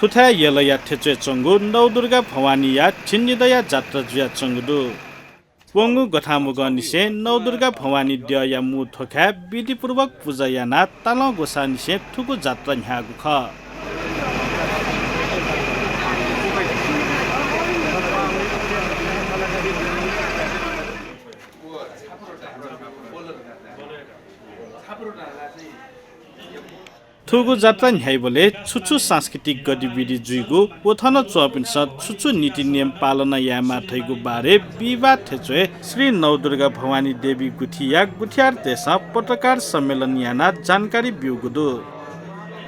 थुथा यलया ठेचे चंगु नवदुर्गा भवानी या छिन्निदया जात्रा जुया चंगुदु वंगु गठामुग निसे नवदुर्गा भवानी द्य या मु थोखा विधिपूर्वक पूजा याना ताल गोसा निसे ठुकु जात्रा न्यागु ख थुगु जात्रा न्याय बोले छुछु सांस्कृतिक गतिविधि जुइगु ओथन चपिन्छ छुछु नीति नियम पालना यामा थैगु बारे विवाद थेचोए श्री नवदुर्गा भवानी देवी गुठिया गुठियार देशा पत्रकार सम्मेलन याना जानकारी बिउगुदु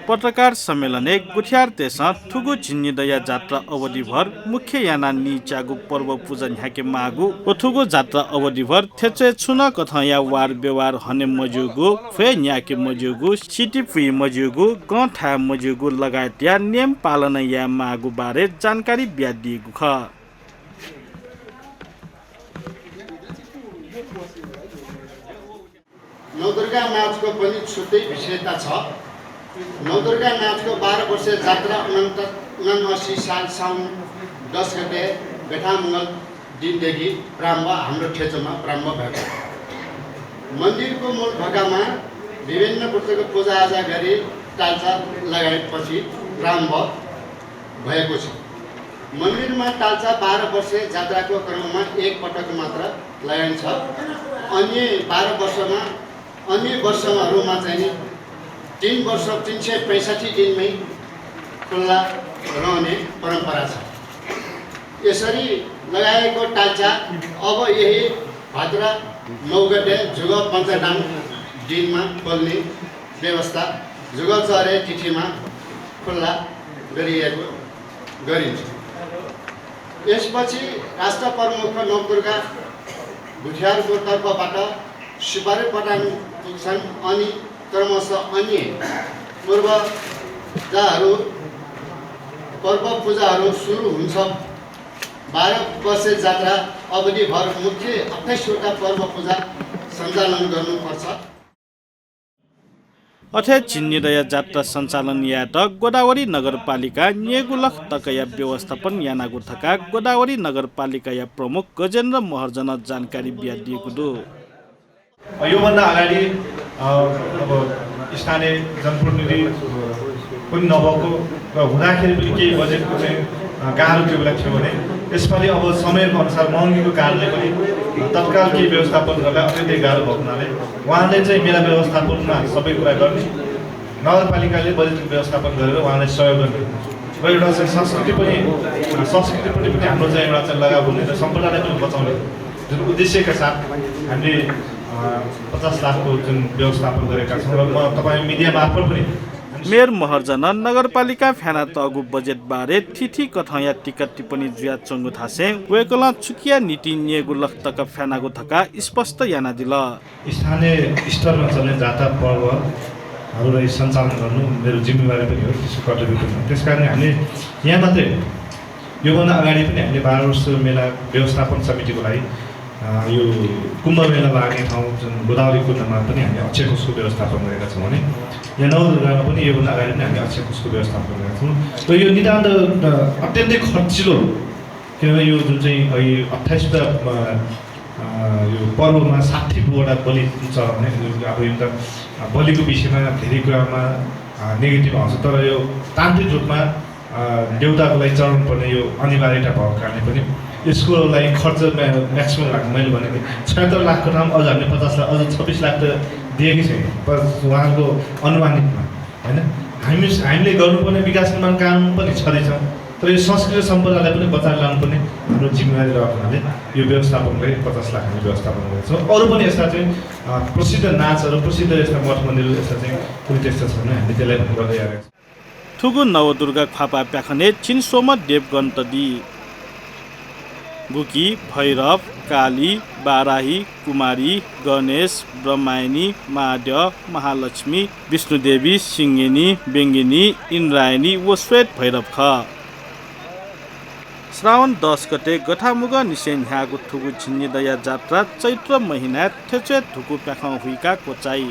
पत्रकार सम्मेलने गुठियार देशा थुगु झिन्निदया जात्रा अवधिभर मुख्य याना निचागु पर्व पूजा न्याके मागु ओथुगु जात्रा अवधिभर थेचे छुन कथया वार व्यवहार हने मजुगु फे न्याके मजुगु सिटिपी मजुगु गठा मजुगु लगायत या नियम पालना या मागु बारे जानकारी ब्यादिगु ख नवदुर्गा नाचको पनि छुट्टै विशेषता छ। नवदुर्गा नाचको 12 वर्षे जात्रा 79 साल साउन 10 गते बेठामङ्गल दिनदेखि प्रारम्भ हाम्रो क्षेत्रमा प्रारम्भ भएको छ। मन्दिरको मूल ढोकामा विभिन्न प्रकारको पूजाआजा गरी टाल्चा लगाएपछि प्रारम्भ भएको छ। मन्दिरमा टाल्चा 12 वर्षे जात्राको क्रममा एक पटक मात्र लगाइन्छ। अन्य वर्षहरूमा चाहिँ 3 वर्ष 365 दिनमै खुल्ला रहने परम्परा छ। यसरी लगाएको टाल्चा अब यही भाद्र 9 गते जुग पञ्चदान दिनमा खोल्ने व्यवस्था जुग चरे तिथिमा खुल्ला गरिन्छ। यसपछि राष्ट्र प्रमुख नवदुर्गा गुठियारको तर्फबाट सुपारी प्रदान पुग्छन् अनि क्रमशः अन्य पर्व पूजाहरू सुरु हुन्छ। 12 वर्षे जात्रा अवधिभर मुख्य 28 वटा पर्व पूजा सञ्चालन गर्नुपर्छ। अथे छिन्निदया जात्रा सञ्चालन या त गोदावरी नगरपालिका नेगुलख तकया व्यवस्थापन यानागु थका गोदावरी नगरपालिका या प्रमुख गजेन्द्र महर्जन जानकारी बियादिएको दु योभन्दा अगाडि अब स्थानीय जनप्रतिनिधि पनि नभएको र हुँदाखेरि पनि केही बजेटको चाहिँ गाह्रो त्यो बेला थियो भने यसपालि अब समयको अनुसार महँगीको कारणले पनि तत्काल केही व्यवस्थापन गर्दा अत्यन्तै गाह्रो भएको हुनाले उहाँले चाहिँ मेला व्यवस्थापनमा सबै कुरा गर्ने नगरपालिकाले बजेटको व्यवस्थापन गरेर उहाँलाई सहयोग गर्ने र एउटा चाहिँ संस्कृति पनि हाम्रो चाहिँ एउटा चाहिँ लगाव हुने र सम्पदालाई पनि बचाउने जुन उद्देश्यका साथ हामीले 50 लाखको जुन व्यवस्थापन गरेका छौँ र म तपाईँ मिडिया मार्फत पनि मेयर महर्जन नगरपालिका फ्याना तगु बजेट बारे थिथि कथया टिकट टिप्पणी जुया चंगु थासे वेकला छुकिया नीति नेगु लख्तक फ्यानागु थका स्पष्ट याना दिल स्थानीय स्तरमा चल्ने जात्रा पर्वहरूलाई सञ्चालन गर्नु मेरो जिम्मेवारी पनि हो, त्यसको कर्तव्य पनि हो। त्यसकारण हामीले यहाँ मात्रै योभन्दा अगाडि पनि हामीले 12 वर्ष मेला व्यवस्थापन समितिको लागि यो कुम्भ मेला लाग्ने ठाउँ जुन गोदावरी कुण्डमा पनि हामीले अक्षय कोषको व्यवस्थापन गरेका छौँ भने यहाँ नवदुर्गामा पनि योभन्दा अगाडि पनि हामीले अक्षय कोषको व्यवस्थापन गरेका छौँ। र यो नितान्त अत्यन्तै खर्चिलो, किनभने यो जुन चाहिँ 28 यो पर्वमा 60 वटा बलि छ भने अब यो त बलिको विषयमा धेरै कुरामा नेगेटिभ आउँछ, तर यो तान्त्रिक रूपमा देउताको लागि चढाउनु पर्ने यो अनिवार्यता भएको कारणले पनि यसको लागि खर्च म्याक्सिमम लाग्छ। मैले भनेको 76 लाखको ठाउँमा अझ हामीले 50 लाख अझ 26 लाख त दिएकै छैन उहाँको अनुमानितमा, होइन। हामीले गर्नुपर्ने विकास निर्माण काम पनि छँदैछौँ, तर यो संस्कृति सम्पदालाई पनि बचाएर लानुपर्ने हाम्रो जिम्मेवारी रहेको हुनाले यो व्यवस्थापन गरी 50 लाख हामीले व्यवस्थापन गरेका छौँ। अरू पनि यस्ता चाहिँ प्रसिद्ध नाचहरू, प्रसिद्ध यस्ता मठ मन्दिरहरू यस्ता चाहिँ कुनै त्यस्ता छन्, हामीले त्यसलाई पनि गर्दै आएका छौँ। थुगु नवदुर्गा खापा प्याखने चिनसोम देवगन्तदी गुकी भैरव काली बाराही कुमारी गणेश ब्रह्मायनी महादेव महालक्ष्मी विष्णुदेवी सिंगिनी बेङ्गिनी इन्द्रायणी व श्वेत भैरव ख श्रावण 10 गते गठामुग निसेन ह्यागु थुगु छिन्निदया जात्रा चैत्र महिना थेचे थुकु प्याख हुइका कोचाई